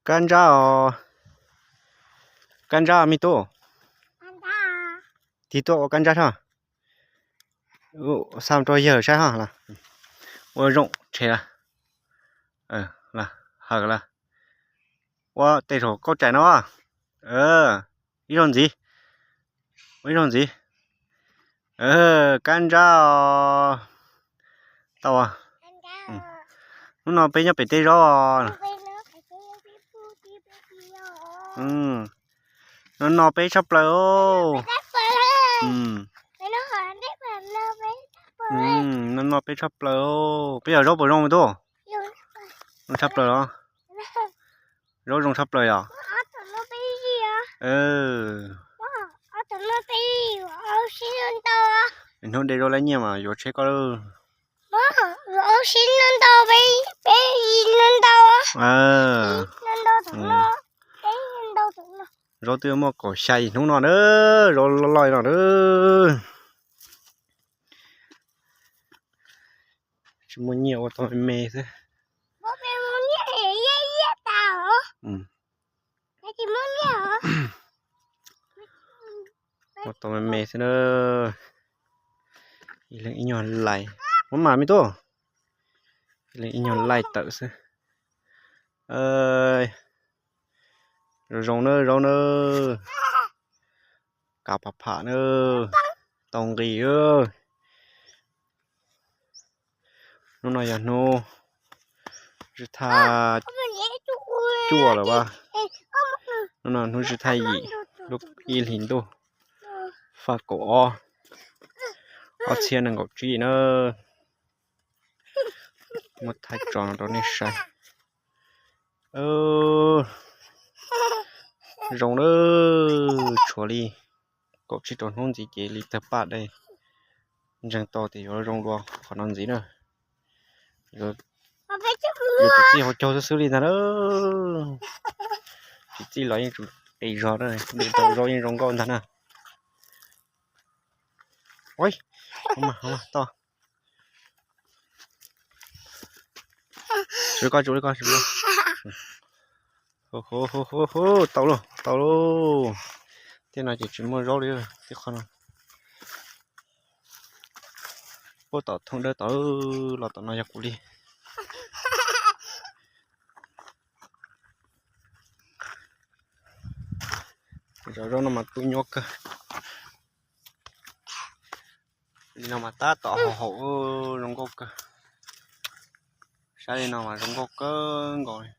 Kab ntsab os. Kab ntsab me tub. Tig tuaj ua kab ntsab hos. Xa rau yawg saib hos. Ua zoo tshe lawm. Hawm lawm. Ua tej zaum kauj tsaim no. Ib zaug ntxiv. Ua ib zaug ntxiv. Kab ntsab os. Tau. Hnub no peb nyob pem tej zaub os. No no peb tshaj plaws os. No no peb tshaj plaws os. Peb yog zaub puas zoo me tub? Zoo tshaj plaws los? Zaub zoo tshaj plaws yom? Hnub de zaub lab nyiaj mas yuav tsheb koj lawm. Zaub twb muaj kaum xya yim hnub no na, zaub loj loj no na. Tsis muaj nyiaj ua tau me me xwb. Ua tau me me xwb na. Ib leeg ib nyuag laij. Muab mas me tub. Ib leeg ib nyuag laij tawm xwb. Zoo zoo na, zaub na. Kav pham pham na. Tau nqis. Hnub no yog hnub zib thaj cuaj lawm as. Hnub no hnub zib thaj yim, lub ib hlis ntuj, faj kaum ob, ob txhiab nees nkaum tsib na. Muab thaij tso no rau nej saib. Zoo na, tshuav li kaum tsib rau hnub ntxiv ces li tawg paj dai. Ntseeg tau tias yuav zoo dua qhov no ntxiv na. Yus txiv txij hauv caug xwb xwb li ntag na. Txiv txij los yeej tsum qis zog na, zaub yeej zoo nkauj ntag na. Tau. Tau lauj, tau lauj. Tej no ces tsis muaj zaub li, tej qhov no. Puab tom thooj dawb tod, los tom no yog kuv li. Cov zaub no mas tu nyuaj kawg. Li no mas tab tom haum haum, zoo nkauj kawg. Saib li no mas zoo nkauj kawg nkaus li.